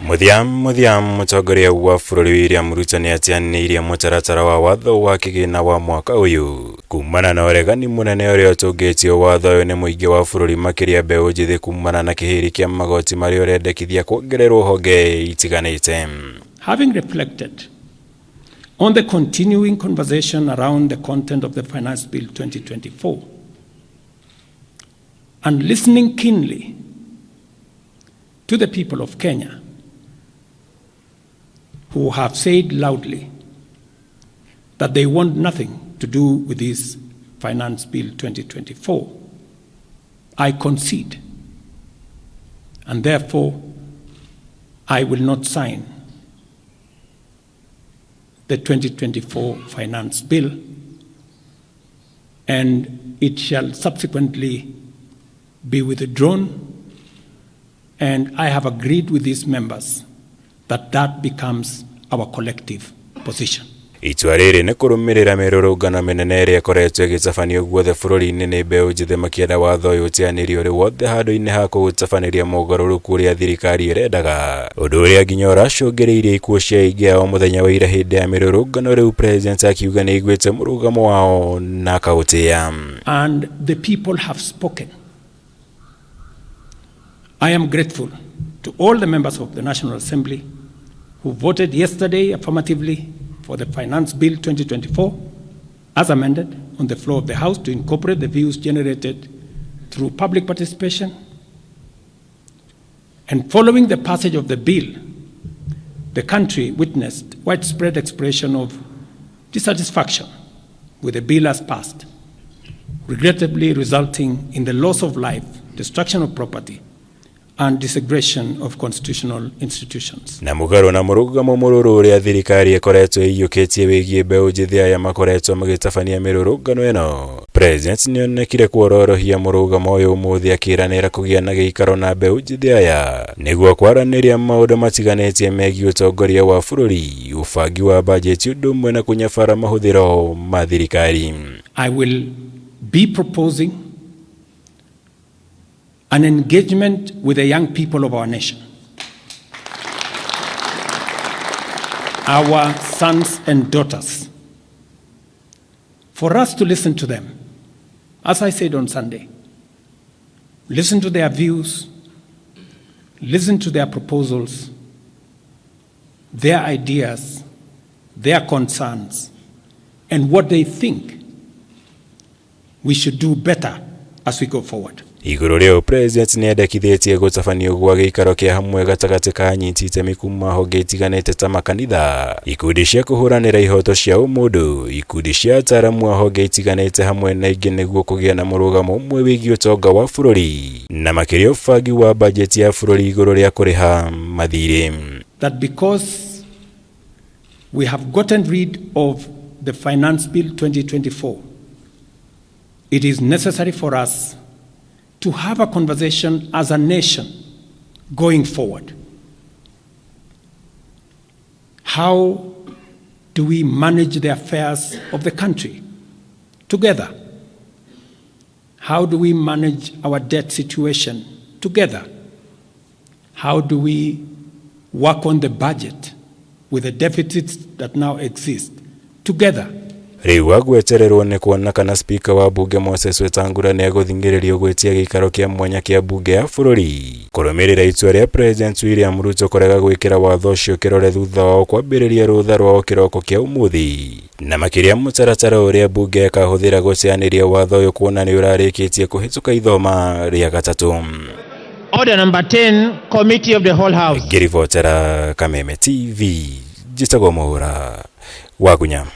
Mũthia mũthia, mũtongoria wa bũrũri William Ruto nĩ atianĩirie mũtaratara wa watho wa kĩgĩna wa mwaka ũyũ kumana na ũregani mũnene ũrĩa ũtũngĩtio watho ũyũ nĩ mũingĩ wa bũrũri, makĩria mbeũ njĩthĩ, kumana na kĩhĩri kĩa magoti marĩa ũrendekithia kuongererwo honge itiganĩte. Having reflected on the continuing conversation around the content of the Finance Bill 2024 and listening keenly to the people of Kenya who have said loudly that they want nothing to do with this Finance Bill 2024, I concede, and therefore I will not sign the 2024 Finance Bill, and it shall subsequently be withdrawn, and I have agreed with these members that that becomes our collective position. Itua rĩrĩ nĩ kũrũmĩrĩra mĩrũrũngano mĩnene ĩrĩa ĩkoretwo ĩgĩtabanio guothe bũrũri-inĩ nĩ mbeũ njĩthĩ makĩenda watho ũyũ ũteanĩrio ũrĩ wothe handũ-inĩ ha kũũtabanĩria mogarũrũku ũrĩa thirikari ĩrendaga, ũndũ ũrĩa nginya ũracũngĩrĩirie ikuũ cia aingĩ ao mũthenya wa ira hĩndĩ ya mĩrũrũngano. Rĩu President akiuga nĩ aiguĩte mũrũgamo wao na akaũtĩĩa. And the people have spoken. I am grateful to all the members of the National Assembly who voted yesterday affirmatively for the Finance Bill 2024 as amended on the floor of the House to incorporate the views generated through public participation. And following the passage of the bill, the country witnessed widespread expression of dissatisfaction with the bill as passed, regrettably resulting in the loss of life, destruction of property, and desecration of constitutional institutions. Na mũgarũ na mũrũgamo mũrũrũ ũrĩa thirikari ĩkoretwo ĩiyũkĩtie wĩgiĩ mbeũ njĩthĩ aya makoretwo magĩtabania mĩrũrũngano ĩno, President nĩonekire kuororohia mũrũgamo ũyũ ũmũthĩ, akĩranĩra kũgĩa na gĩikaro na mbeũ njĩthĩ aya nĩguo kwaranĩria maũndũ matiganĩtie megiĩ ũtongoria wa bũrũri, ũbangi wa bajeti, ũndũ ũmwe na kũnyabara mahũthĩro ma thirikari. I will be proposing an engagement with the young people of our nation, our sons and daughters, for us to listen to them. As I said on Sunday, listen to their views, listen to their proposals, their ideas, their concerns, and what they think we should do better as we go forward. Igũrũ rĩu, President nĩ endekithĩtie gũtabanio gwa gĩikaro kĩa hamwe gatagatĩ ka anyiti itemi kuma honge itiganĩte ta makanitha, ikundi cia kũhũranĩra ihoto cia ũmũndũ, ikundi cia ataaramu a honge itiganĩte hamwe na ingĩ, nĩguo kũgĩa na mũrũgamo ũmwe wĩgiĩ ũtonga wa bũrũri na makĩria ũbangi wa bajeti ya bũrũri igũrũ rĩa kũrĩha mathirĩ. That because we have gotten rid of the Finance Bill 2024, it is necessary for us to have a conversation as a nation going forward. How do we manage the affairs of the country together? How do we manage our debt situation together? How do we work on the budget with the deficits that now exist together? Rĩu agwetererwo nĩ kuona kana spika wa bunge Moses Wetangula nĩ egũthing'ĩrĩrio gwĩtia gĩikaro kĩa mwanya kĩa bunge ya bũrũri kũrũmĩrĩra itua rĩa President William Ruto kũrega gwĩkĩra watho ũcio kĩrore thutha wao kwambĩrĩria rũtha rwao kĩroko kĩa ũmũthĩ, na makĩria mũtaratara ũrĩa bunge ĩkahũthĩra gũteanĩria watho ũyũ, kuona nĩ ũrarĩkĩtie kũhĩtũka ithoma rĩa gatatũ. Order number 10, Committee of the Whole House. Ngĩribotera Kameme TV, njĩtagwo Mũhũra wa Gunya.